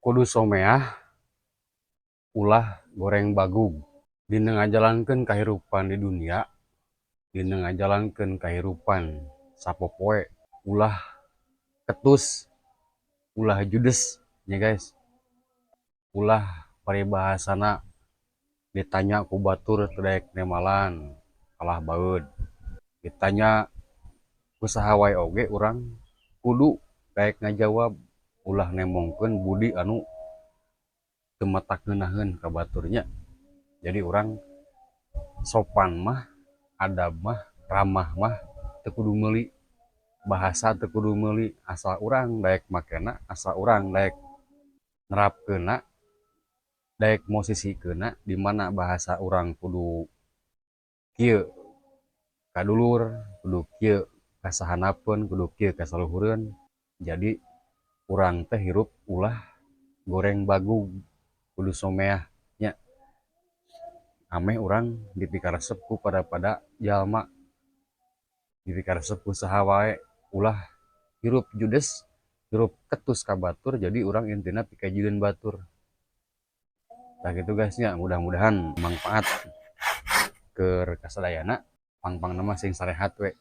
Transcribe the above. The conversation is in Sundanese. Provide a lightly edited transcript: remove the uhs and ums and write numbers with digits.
Kudu someah, ulah goreng bagug. Dina ngajalankeun kahirupan di dunia, dina ngajalankeun kahirupan sapopoe, ulah ketus, ulah judes nya, guys. Ulah paribahasana ditanya ku batur teu daek nembalan, kalah baeud. Ditanya ku saha wae oge urang kudu daek ngajawab, ulah nembongkeun budi anu teu matak ngeunaheun ka batur nya. Jadi urang sopan mah, adab mah, ramah mah teu kudu meuli, bahasa teu kudu meuli, asal urang daek makena, asal urang daek nerapkeunna, daek mosisikeunna di mana bahasa urang kudu kieu ka dulur, kudu kieu ka sahanapeun, kudu kieu ka saluhureun. Jadi urang teh hirup ulah goreng bagug, kudu someah nya. Ameh urang dipikaresep ku pada-pada jalma, dipikaresep ku saha wae, ulah hirup judes, hirup ketus ka batur, jadi urang intina pikajideun batur. Tah kitu, guys, nya, mudah-mudahan mangpaat keur kasadayana. Pang-pangna mah sing sarehat we.